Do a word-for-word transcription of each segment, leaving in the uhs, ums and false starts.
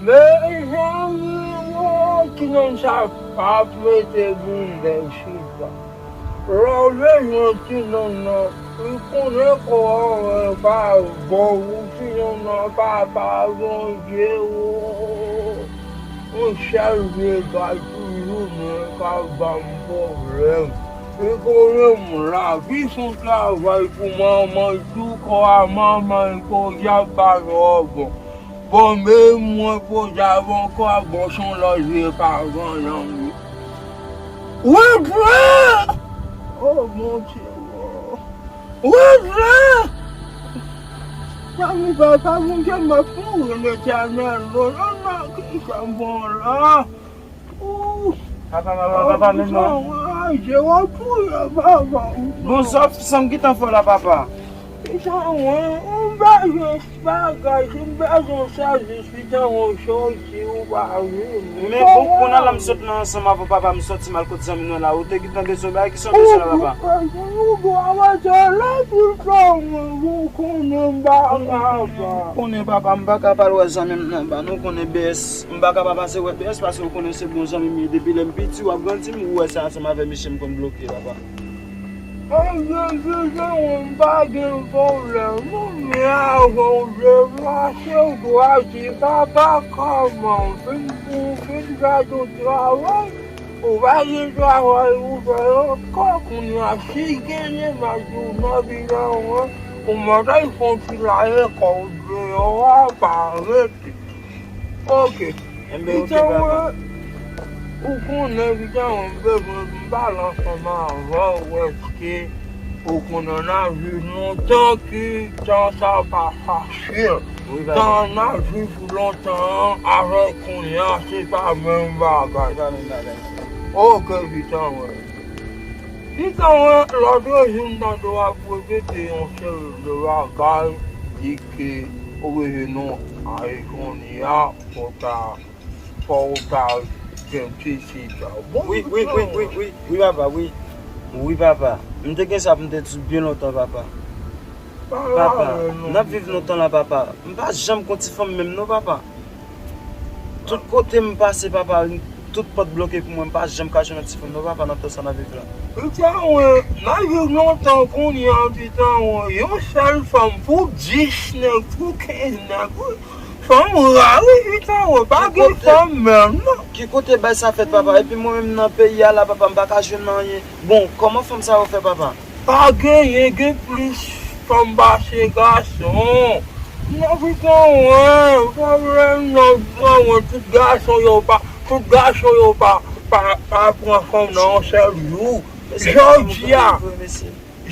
Mezanmi, ti nonm sa p ap mete boundèl chita. Lè w bezwen ti nonm nan, li konnen kò a pa bon pou ti nonm nan, papa Bondye o. Yon sèl vye gad toujou men k ap ban m pwoblèm. Li konnen m la, ki son travay pou manman l tou, kò a manman l podyab pa twò bon. Bon, men mwen podyab ankò, bon, son lòt vye pa vanyan wi. Wi, pran! O Bondye, o. Wi, pran! Mami, papa, Bondye, m ap mouri, Letènèl, non, non, non, ki sa m pran la? Ou. Papa, papa, papa, men non. Anraje, w ap touye papa. Bon, sa, sa m gentan fè la, papa. Pitan, wi, m bezwen bagay, m bezwen sèvis, pitan, wi, sòti, ou pa vini. Men bon, kounye a la, m sot nan ansanm avè w, papa, m sòti m al kot zanmi mwen la. Ou te gentan bezwen bagay, ki sa w bezwen la, papa? Ou dwe avè la, pitan, wi, ou konnen m pa ka, papa. Ou konnen, papa, m pa ka pa al wè zanmi m nan, ba, nou konnen B S. M pa ka pa pase wè B S paske ou konnen se bon zanmi m ye depi lè m piti, w ap grandi, m wè sa ansanm avè misye m konn bloke, papa. Ebyen, pitan, m pa gen pwoblèm non, men avan w deplase, w dwe di papa kòman w fin, ou fin pèdi yon travay, ou pa gen travay pou fè ankò, kounye a si genyen m ap di w nan bilan an, ou mèt al fè yon ti lave kò w deyò a, pa rete. Ok. Enben, ok, papa. Pitan, wi, ou konnen, pitan, wi, m bezwen m pale ansanm avè w, èske ou konnen n ap viv lontan ki tan sa pa fasil. Wi, papa. Tan n ap viv lontan an avèk kounye a, se pa menm bagay. Se pa menm bagay. Ok, pitan, wi. Pitan, wi, lòt jou m tande w ap repete yon seri de bagay, di ke ou bezwen yon iPhone ya, fò w ta, fò w ta gen ti chita. Bon, wi, wi, wi, wi, wi, wi, papa, wi. Wi, papa. M te gen sa pou m te di w byen lontan, papa. Papa, n ap viv lontan la, papa. M pa janm gon ti fanm menm non, papa. Tout kote m pase, papa, tout pòt bloke pou mwen, m pa janm ka jwenn yon ti fanm non, papa, nan tan sa n ap viv la. Pitan, wi, n ap viv lontan kounye a, pitan, wi. Yon sèl fanm pou dis nèg, pou kenz nèg, wi. Fanm ra, wi, pitan, wi, pa gen fanm menm non. Ki kote bay sa fèt, papa? Epi mwen menm nan peyi a la, papa, m pa ka jwenn anyen. Bon, kòman fanm sa yo fè, papa? Pa genyen, gen plis fanm pase gason. Non, pitan, wi, pwoblèm nan, pitan, wi, tout gason yo pa, tout gason yo pa, pa, pa pran fanm nan yon sèl jou. Jodi a,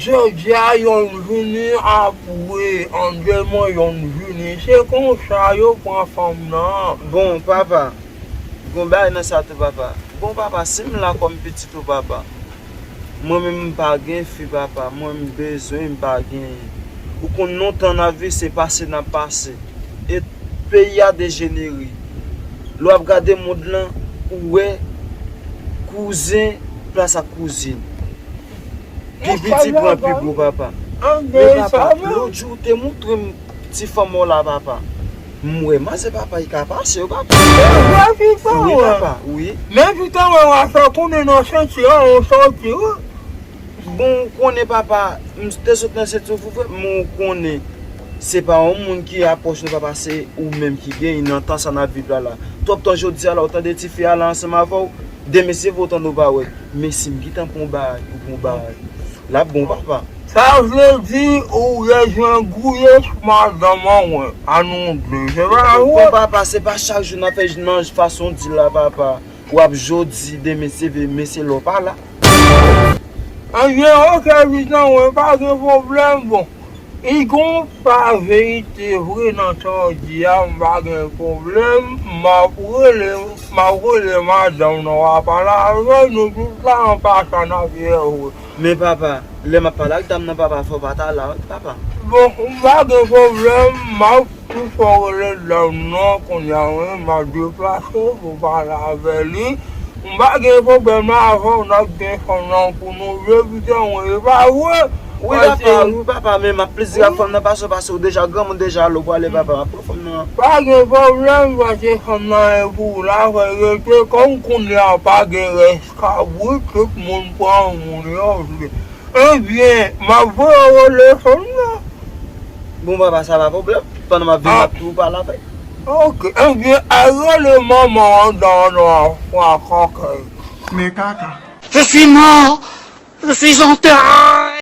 jodi a, yonn vini apre, an de mwa, yonn vini. Se konsa yo pran fanm nan. Bon, papa, gon bagay nan sa tou, papa. Bon, papa, si m la kòm pitit ou, papa, mwen menm m pa gen fi, papa. Mwen m bezwen, m pa genyen. Ou konn lontan n ap viv, se pase n ap pase. E peyi a dejenere. Lè w ap gade mond lan, ou wè kouzen plas ak kouzin. Pi piti pran pi gwo, papa. Men papa, lòt jou ou te montre m ti fanm ou la, papa. M wè manzè, papa, li ka pase wi, papa. Wi, papa, wi. Men pitan, wi, w a fè konnen nan senti an, ou sòti, wi. Bon, ou konnen, papa, m te sot nan senti ou vre, men ou konnen se pa yon moun ki apwòch nou, papa, se ou menm ki genyen nan tan sa n ap viv la, la. Twòp tan jodi a la, ou tande tifi a la ansanm avè w, demen se vre ou tande ou pa wè. Men si m gentan pran yon bagay, ou pran yon bagay. L ap bon, papa. Sa vle di ou bezwen gouye sou madanm an, wi. Ann nou di, se pa vre? Bon, papa, se pa chak jou n ap fè nan fason w di la, papa. W ap jodi, demen se vre, men se lè w pa la. Ebyen, ok, pitan, wi, pa gen pwoblèm, bon. Li gon pa verite vre nan sa w di a, m pa gen pwoblèm, m ap rele, m ap rele madanm nan, w a pale avè l, nou tout la an pasan n ap ye vre. Men papa, lè m ap pale ak dam nan, papa, fò w pa ta la, wi, papa. Bon, m pa gen pwoblèm, m ap tou fè w rele dam nan, kounye a, wi, m ap deplase pou pale avè li. M pa gen pwoblèm nan avè w, n ap gen fanm nan pou nou de, pitan, wi, e pa vre? Wi, papa, wi, papa, men m ap plis di ak fanm nan pase w, pase w deja granmoun deja, lè w prale, papa, m ap pran fanm nan. Pa gen pwoblèm, pase fanm nan e pou w la, fè rete kòm kounye a pa gen rès kabrit, tout moun pran moun yo vle. Ebyen, m ap voye w rele fanm nan. Bon, papa, sa pa pwoblèm. Pandan m ap vin, m ap tou pale avè l. Ok, ebyen, al rele manman an dan nan fwa kòkèy. Men kaka. Je suis mort. Je suis en terre.